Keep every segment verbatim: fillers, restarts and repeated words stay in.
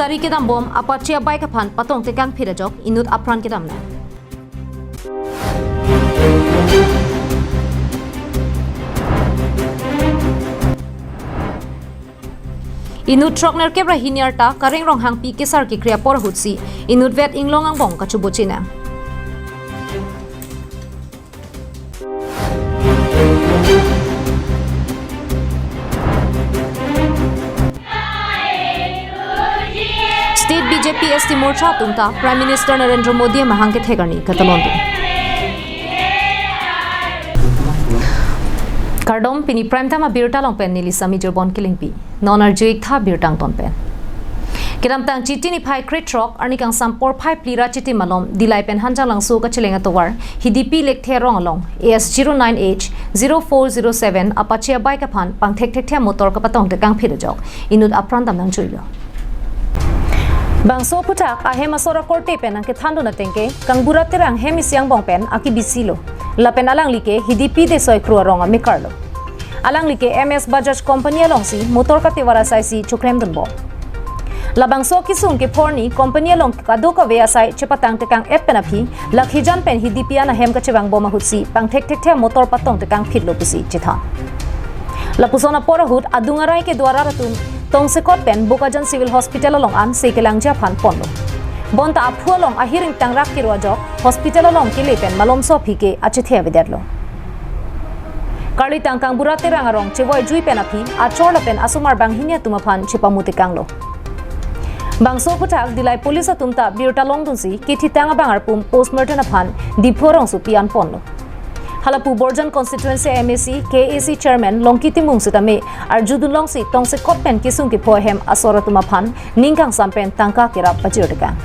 Gari kedam bom Apache abike aphan patong tekang phit ajok inut apran kedam nang. Inut throknerkep ra hini arta Kareng Ronghangpi kesar kekri apor ahutsi inutvet inglong angbong kachoboche nang. State B J P S T Morcha atum ta Prime Minister Narendra Modi amahang kethek arni katalon dun. Kardom, pini Prime Time abirta along pen neli Sami Jirbon Kilingpi. Non arju-ik tha birta angton pen. Kedamtang Chiti niphai krethrok arni kangsam porphai phli ra Chiti malom Dillai pen Hanjanglangso kacheleng atovar Hidipi Lekthe arong along A S zero nine H zero four zero seven Apache abike aphan pangthekthekthe amotor kapatong tekang phit ajok inut apran dam nangjuilo. Bangso aphuthak ahem asor akorte pen nangkethandun ateng ke Kangbura Terang hem isi angbong pen akibisi lo. Lapen alangli ke Hidipi Desoi Kro arong amekar lo. Alangli ke M S Bajaj Company alongsi motor katevar asai si choklemdun bom. Labangso akesung kepho arni company along kadokave asai chepatang tekang et pen aphi Lakhijan pen Hidipi an ahem kachevang bom ahutsi pangthekthekthe amotor patong tekang phit lo pusi chethan. Lapuson apor ahut adung arai kedo arat atum tongsekot pen Bokajan Civil Hospital along anse kelangji aphan ponlo. Bonta aphu along ahir ingtangrak kero ajok hospital along kele pen malomso aphi ke achethe avedetlo. Karlitang Kangbura Terang arong chevoijui pen aphi achor lapen asomar banghini atum aphan chepamu tekanglo. Bangso aphuthak Dillai police atum ta birta longdunsi kethitang abang arpum postmortem aphan Diphu arongsopi an ponlo. Halapu Borjan constituency M A C, K A C chairman Longki Timung sitame arjudun longsi tongsekot pen kesung kepho ahem asor atum aphan ning kangsam pen tangka kerap pajir tekang.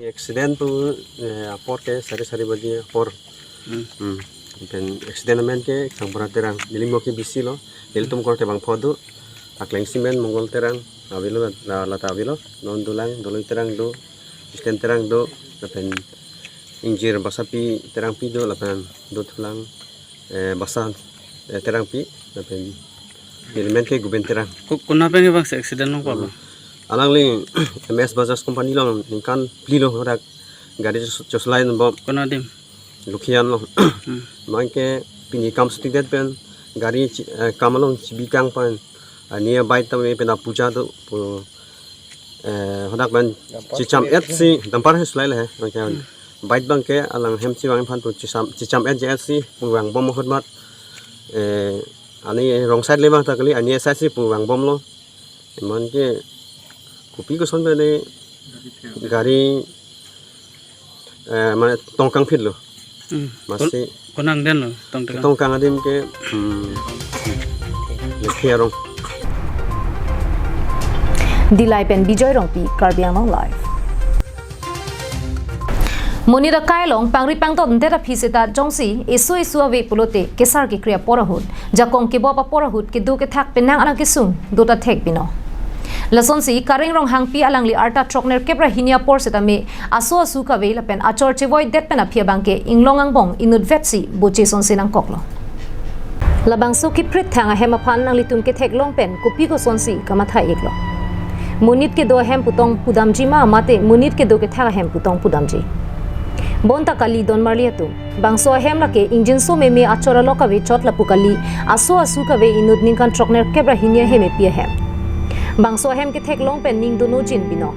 Accident pu, eh, apor ke sari sari baji apor. Hmm. Hmm. Pen accident amen ke Kangbura Terang, neli mo kebisi lo, nelitum korte bangpho do, Akleng Simen, Mongol Terang avelo, la, lata avelo, non dolang, Doloi Terang do, Christian Terang do, lapen ingjir Basapi Terangpi do, lapen dothulang, eh, Basa, eh, Terangpi, lapen neli men ke Guben Terang. Ko-, kona pen ke bangsi accident long palo? Alangli M S Bajaj Company along ningkan phli lo rak gari chos-, choslai bom. Kona adim? Lukhian lo. Hmm. Bang ke pini kam setidet pen gari chi-, eh, kam along chibi kang pen. Ani bike tame pen apuja do pu, eh, hadak pen chicham et si dampar he sulai le he. Bang ke bike bang ke alang hem chevang aphan pu chicham, chicham et je et si pu vang bom ahut mat. Eh, ani wrong side le bang ta kali, ani asai si pu vang bomlo. Eman ke kopi koson pen le gari, eh, mane tongkang phit lo. Hmm. Masi kon-, konang den lo tongkang? Tongkang adim ke, hmm, Lekthe arong. Dillai pen Bijoy Rongpi, Karbi Anglong Live. Monit akai along pangri pangdon det aphi seta jongsi esu esu ave pulote kesar kekri apor ahut, jakong kebop apor ahut kedo kethak penang alang kesung dota thek binong. Lasonsi Kareng Ronghangpi alangli arta throknerkep ra hini apor setame aso asu kave lapen achor chevoidet pen aphi abang ke inglong angbong inutvet si boche sonsi nangkoklo. Labangso kiphrit thang ahem aphan nanglitum ketheklong pen kopi kosonsi kamatha iklo? Monit kedo ahem pu tong pudamji ma mate monit kedo kethak ahem pu tong pudamji? Bonta kali don marli atum. Bangso ahem lake ingjinso meme achor alok kave chot lapu kali, aso asu kave inut ningkan throknerkep ra hini ahem epi ahem. Bangso ahem ketheklong pen ning dono jin binong.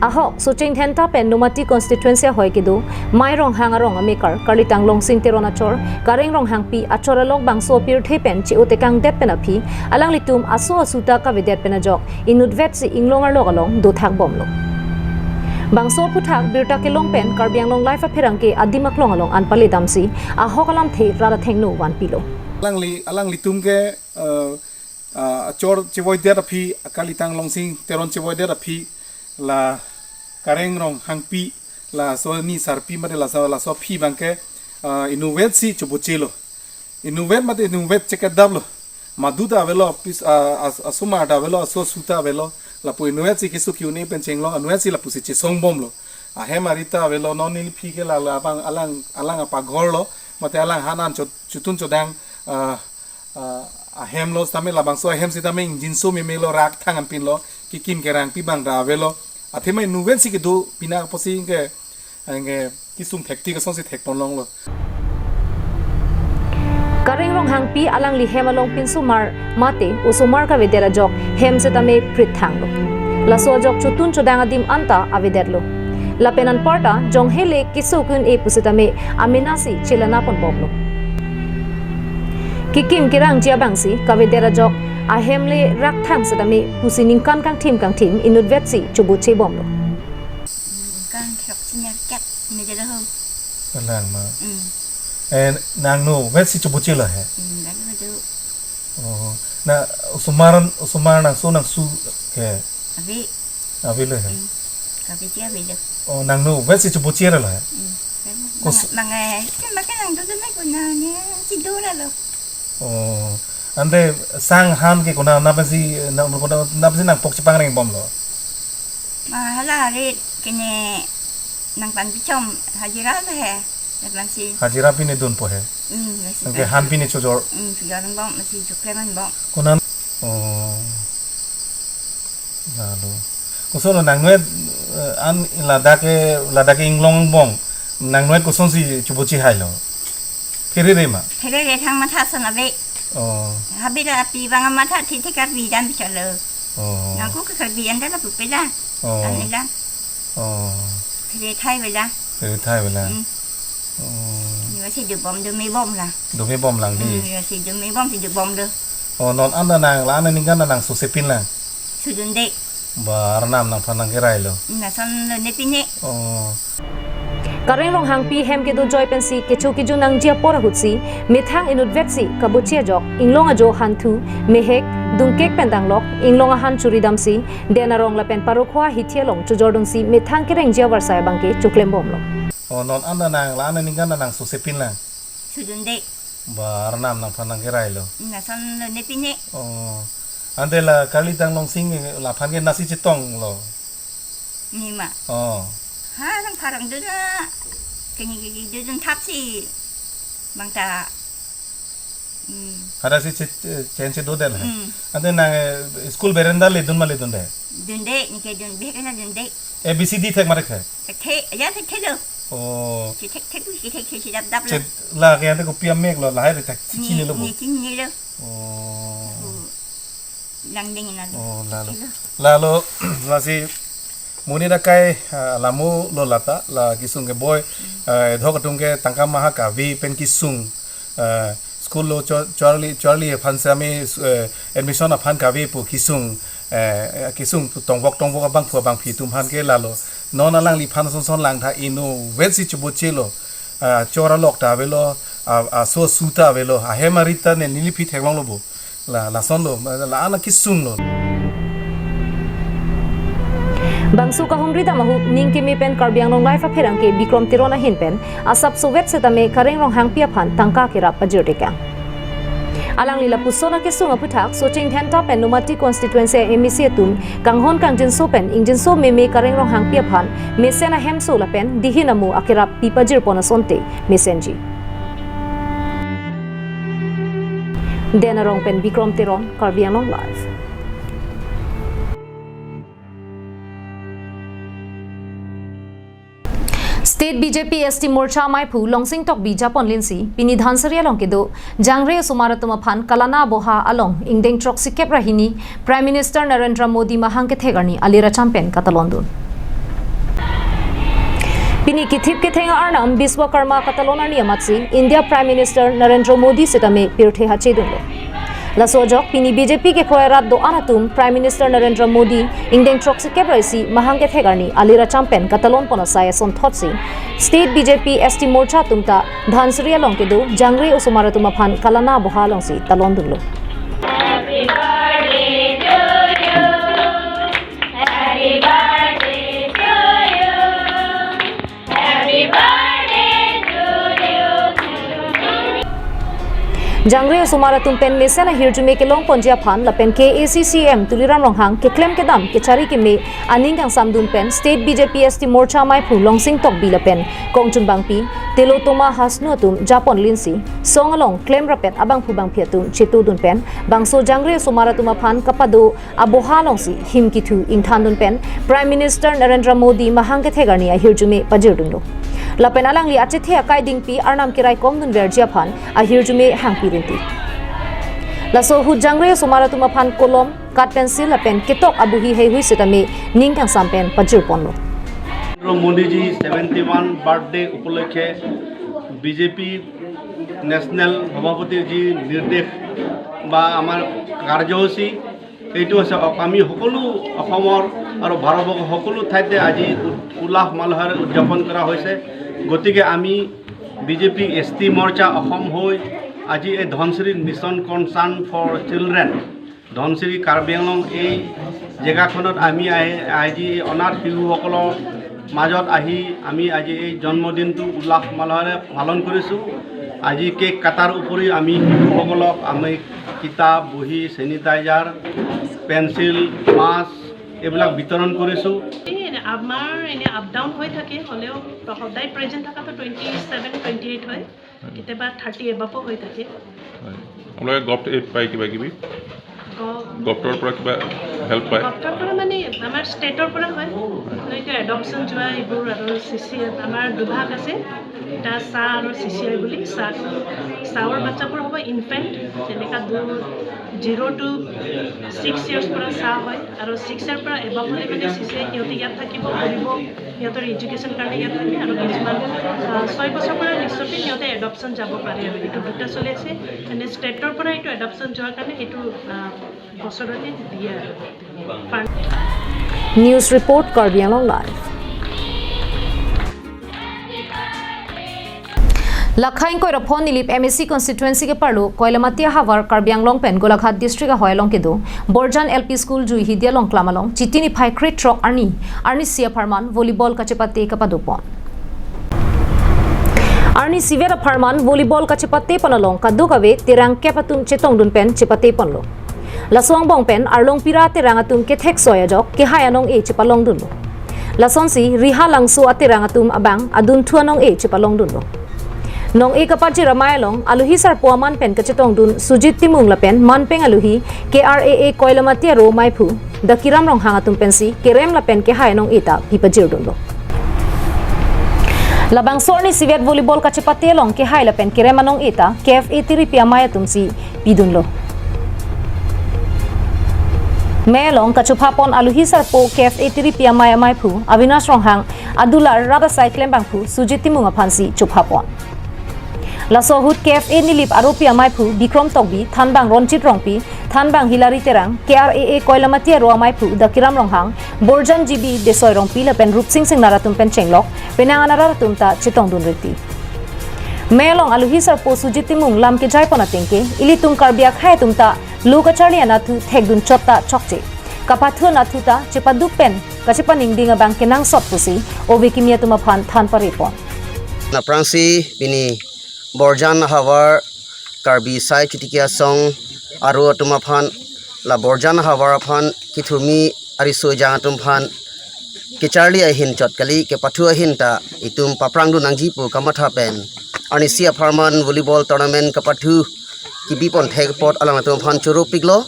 Ahok, Socheng Dhenta pen Nomati constituency ahoi kedo, Mai Ronghang arong amekar, Karlitang Longsing Teron achor, Kareng Ronghangpi achor alok bangso pirthe pen che-o tekangdet pen aphi, alanglitum aso asu ta kavedet pen ajok, inutvet si inglong arlok along dothak bomlo. Bangso aphuthak birta kelong pen Karbi Anglong Live apherangke adim aklong along an pale damsi, ahok alamthe rat athengno vanpilo. Alangli, alanglitum ke, eh, ah, achor chevoidet aphi, Karlitang Longsing Teron chevoidet aphi, la Kareng Ronghangpi, laso ni sarpi mate laso, laso aphi abang ke, ah, inutvet si chobochelo. Inutvet mate inutvet chekedaplo. Madu ta avelo, pis, ah, as-, asomar ta avelo, aso asu ta avelo. Lapu inutvet si keso ki-un-e pen chenglong, inutvet si lapusi chesong bomlo. Ahem ari ta avelo, non neli aphi ke la, la abang alang, alang apaghor lo, mate alang hanan chot-, chotun chodang, ah, ah, ahem lo, sitame labangso ahem sitame ingjinso meme lo, rak thang anpin lo. Kikim kerangpi abang ta avelo. Athema inutvet si kedo pina apotsi ke, anke kesung thektik asonsi thekponlonglo. Kareng Ronghangpi alangli hem along pinsomar mate osomar kavedet ajok hem setame prit thanglo. Laso ajok chotun chodang adim anta avedetlo. Lapen anparta jonghe le keso kun-e pusitame amenasi chelana ponbomlo. Kikim kerangji abangsi kavedet ajok ahem le rakthang setame pusi ningkan kangthim kangthim inutvetsi chobochebomlo. Ningkan throk senior kat ini dia ho. Alang ma. Hmm. Eh, nangno vetsi chobochelo he. Hmm, lalu tu. Oh, na osomar, osomar nangso nangsu ke. Ave. Avelo he. Hmm. Kabe dia avelo. Oh, nangno vetsi chobochelo he. Hmm. Kos- Mang, mang, eh, kan makan nang tu tu mai kuna ni si dura lo. Oh, ante sang han ke konat, konat pensi, na, konat, konat pensi nangpok chepangreng bomlo. Ma hala rit kene nangpan pichom hajira lo he. Nangpansi. Hajira pine dunpo he. Hmm, ya si. Anke kan. Han pine chojor. Hmm, chojor bom, masi chokleman bom. Konat. Oh. Lalu. Kosonlo nangno, eh, an ladak ke, ladak ke inglong bom. Nangno kosonsi choboche hailo. Pherere ma. Pherere thang matha sana be. Oh. Habe la pi bang matha thi thi Karbi dan bichar lo. Oh. Nangku ke Karbi anda la pupela. Oh. Anila. Oh. Phere thai bela. Phere thai bela. Hmm. Oh. Ni masi dobom do me bom la. Dome bomlang di. Hmm, ya si dome bom si dobom do. Oh, non anda nang la anda ningkan nang sosepin lang. Sudunde. Ba Arnam nangphan nangkerailo. Nason lo ne pine. Oh. Kareng Ronghangpi hem kedo joi pensi kecho kejun nangji apor ahutsi methang inutvetsi kaboche ajok inglong ajo hanthu, mehek, dungkek pen danglok inglong ahan churi damsi den arong lapen parokhoa hithi along chojordunsi methang kerengji avarsai abangke choklembomlo. Oh, non anda nang la anda ningkan nang sosepin lang. Sudunde. Ba Arnam nangphan nangkerailo. Nason lo ne pine. Oh. Ante la Karli Tanglong Sing laphan ke nasi chetonglo. Ni ma. Oh. Ha, nang pharang dun na. Kini kini dun thap si. Bang ta. Hmm. Hada si che-, che-, chen che do del hai. Hmm. Ante nang, eh, school berenda ledun ma ledunde. Dunde, ni ke dun bek na dunde. A B C D thek ma thek hai. Thekthe, ya thekthe lo. Oh. Si thekthek, si thekthe, si dapdap lo. Che, la ke ante kopi amek lo, lahai thekthe si chinilo bo. Ni chinilo. Oh. Langding ina lo. Oh, lalo. Thekthe lo. Lalo, lasi, monit akai, ah, lamo lo lata, la kesung keboi, ah, edhok atum ke tangka maha kave pen kesung, ah, school lo cho-, chorli, chorli aphan sami, eh, admission aphan kave pu kesung, eh, kesung pu tongvok tongvok abangphu abangphi atum aphan ke lalo. Non alangliphan son son langtha inutvetsi chobochelo. Ah, chor alok ta avelo, ah, aso asu ta avelo, ahem arit ta ne neli phi theklonglo bo. La, lasonlo, la ana kesunglo. Bangso kahumri dam ahut ning keme pen Karbi Anglong Live apherangke Bikrom Teron ahin pen asapso vet setame Kareng Ronghangpi aphan tangka kerap pajirtekang. Alangli lapuson akesung aphuthak Socheng Dhenta pen Nomati constituency M A C atum kanghon kangjinso pen ingjinso meme Kareng Ronghangpi aphan mesen ahemso lapen dihin amo akerap pipajirpon asonte mesenji. Den Arong pen Bikrom Teron, Karbi Anglong Live. State B J P S T Morcha maiphu Longsing Tokbi japon linsi, pini Dhansiri along kedo, jangre osomar atum aphan Kalana Aboha along, ingdeng throksikep ra hini, Prime Minister Narendra Modi mahang kethek arni alir acham pen katalondun. Pini kethip ketheng arnam Biswakarma katalon arni amatsi, India Prime Minister Narendra Modi setame pirthe hachedunlo. Laso ajok, pini B J P kekroi arat do-an atum Prime Minister Narendra Modi ingdeng throksikep ra isi mahang kethek arni alir acham pen katalonpon asai asonthotsi, State B J P S T Morcha atum ta Dhansiri along kedo jangre osomar atum aphan Kalana Aboha alongsi talondunlo. Jangre osomar atum pen mesen ahirjume kelong ponji aphan lapen K A A C C M Tuliram Ronghang keklem kedam kechari keme aning kangsamdun pen State B J P S T Morcha amaiphu Longsing Tokbi lapen Kongchun Bangpi, Tilottama Hasnu atum japon linsi song along klem rapet abangphu bangphi atum chetudun pen bangso jangre osomar atum aphan kapado aboha alongsi him kithu ingthandun pen Prime Minister Narendra Modi mahang kethek arni ahirjume pajirdunlo. Lapen alangli achethe akai dingpi arnam keraikomdun verji aphan ahirjume hangpi rinti. Laso ahut jangre osomar atum aphan kolom, kat pencil lapen ketok abohi heihui setame ning kangsam pen pajirponlo. Narendra Modiji seventy one birthday উপলক্ষে BJP national সভাপতিৰ যি নিৰ্দেশ বা আমাৰ কাৰ্যসূচী, এইটো হৈছে অ- আমি সকলো অসমৰ আৰু ভাৰতবৰ্ষৰ সকলো ঠাইতে আজি উ- উল্লাহ মালহেৰে উদযাপন কৰা হৈছে। গতিকে আমি বিজেপি এছ টি মৰ্চা অসম হৈ আজি এই Dhansiri mission concern for children, Dhansiri Karbi Anglong এই জেগাখনত আমি আহি আজি অনাথ শিশুসকলৰ মাজত আহি আমি আজি এই জন্মদিনটো উল্লাহ মালহেৰে পালন কৰিছোঁ। আজি কেক কাটাৰ উপৰি আমি শিশুসকলক আমি কিতাপ, বহী, ছেনিটাইজাৰ, পেঞ্চিল, মাস্ক এইবিলাক বিতৰণ কৰিছোঁ। এই আমাৰ এনে আপ ডাউন হৈ থাকে, হ'লেও সদায় প্ৰেজেণ্ট থকাটো টুৱেণ্টি ছেভেন টুৱেণ্টি এইট হয়, কেতিয়াবা থাৰ্টি এবাভো হৈ থাকে। হয়। আপোনালোকে গভট এইড পায় কিবা কিবি? গ- গভটৰ পৰা কিবা হেল্প পায়? গভটৰ পৰা মানে আমাৰ ষ্টেটৰ পৰা হয়। এইটো এডপশ্যন যোৱা এইবোৰ আৰু চি চি আমাৰ দুভাগ আছে, এটা চাহ আৰু চি চি আই বুলি। চাহটো চাহৰ বাচ্চাবোৰ হ'ব ইনফেণ্ট, যেনেকা দু জিৰ' টু ছিক্স ইয়াৰ্ছ পৰা চাহ হয় আৰু ছিক্স ইয়াৰ পৰা এবাভ হ'লে মানে চি চি আই সিহঁতে ইয়াত থাকিব, পঢ়িব, সিহঁতৰ এডুকেশ্যন কাৰণে ইয়াত থাকে। আৰু কিছুমান আহ, ছয় বছৰ পৰা নিশ্চয়কৈ সিহঁতে এডপশ্যন যাব পাৰে আৰু এইটো দুটা চলি আছে। মানে ষ্টেটৰ পৰা এইটো এডপশ্যন যোৱাৰ কাৰণে এইটো আহ, বছৰতে দিয়ে আৰু fund. News report, Karbi Anglong Live. Lakha ingkoi ra phongo Nilip M A C constituency ke-arlo Koilamati ahavar Karbi Anglong pen Golaghat district ahoi along kedo Borjan L P School jui hidi along klam along Chiti niphai krethrok arni, arnisi apharman volleyball kachepate kapadopon. Arnisivet apharman volleyball kachepatepon along kadokave terang kep atum chetongdun pen chepateponlo. Laso angbong pen arlong pira terang atum kethek soi ajok kehai anong-e chepalongdunlo. Lasonsi Riha Langso aterang atum abang adunthu anong-e chepalongdunlo. Nong-e kapajir amei along aluhi sarpo aman pen kachetongdun Sujit Timung lapen manpeng aluhi K R A A Koilamati aro maiphu Dakiram Ronghang atum pensi kerem lapen kehai anong-e ta pipajirdunlo. Labangso arnisivet volleyball kachepate along kehai lapen kerem anong-e ta K F A tiripi amei atumsi pidunlo. Mei along kachophapon aluhi sarpo K F A tiripi amei amaiphu Avinash Ronghang adular rat asai klembangphu Sujit Timung aphansi chophapon. Laso ahut K F A Nilip aropi amaiphu Bikrom Tokbi, thanbang Ronjit Rongpi, thanbang Hilary Terang, K R A A Koilamati aro amaiphu Dakiram Ronghang, Borjan G B Desoi Rongpi lapen Rupsing Singnar atum pen chenglok penang anarat atum ta chetongdun riti. Mei along aluhi sarpo Sujit Timung lam kejaipon atengke ilitum Karbi akhei atum ta lo kacharli anatthu thekdun chot ta chokche. Kapathu anatthu ta chepaduk pen kachepaningding abang kenangsot pusi ove kimi atum aphan than parepon. Aphrangsi pini Borjan ahavar Karbi Sai Chitiki Asong aro atum aphan la Borjan ahavar aphan kethurmi ariso ejang atum aphan kacharli ahin chot kali, kepathu ahin ta itum paprangdun nangji pu kamatha pen arnisi apharman volleyball tournament kapathu kebipon thek apot alangtum aphan choro piklo.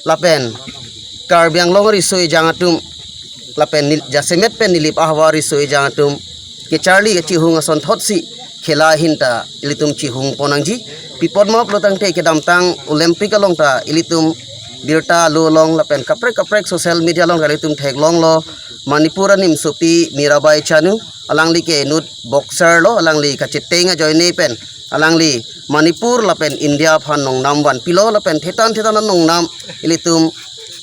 Lapen Karbi Anglong ariso ejang atum lapen Nil- jasemet pen Nilip ahavar ariso ejang atum kacharli kachihung asonthotsi khela ahin ta ilitum chihungpon nangji. Pi apot ma pulo tangte kedamtang Olympic along ta ilitum birta lo along lapen kaprek kaprek social media along ta ilitum theklonglo, Manipur animsopi Mirabai Chanu, alangli ke inut boxer lo, alangli kacheteng ajoine pen alangli Manipur lapen India aphan nongnam vanpilo lapen thetan thetan anongnam ilitum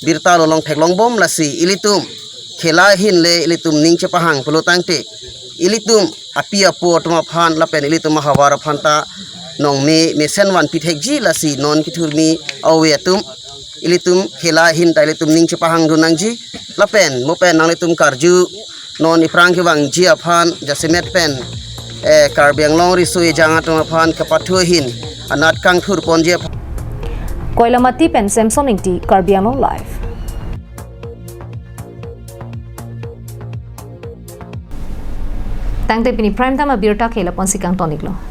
birta lo along theklongbom. Lasi ilitum khela ahin le ilitum ning chepahang pulo tangte ilitum api apo atum aphan lapen ilitum ahavar aphan ta nongne mesen vanpi thekji. Lasi non kethurmi ove atum ilitum khela ahin ta ilitum ning chepahangdun nangji. Lapen mo pen nanglitum karju non iphrang kevangji aphan jasemet pen eh, Karbi Anglong riso ejang atum aphan kapathu ahin anat kangthur ponji aphan. Koilamati pen Samson Ingti, Karbi Anglong Live. Tangte pini prime time abirta ke lapu-ansi kangton-iklo.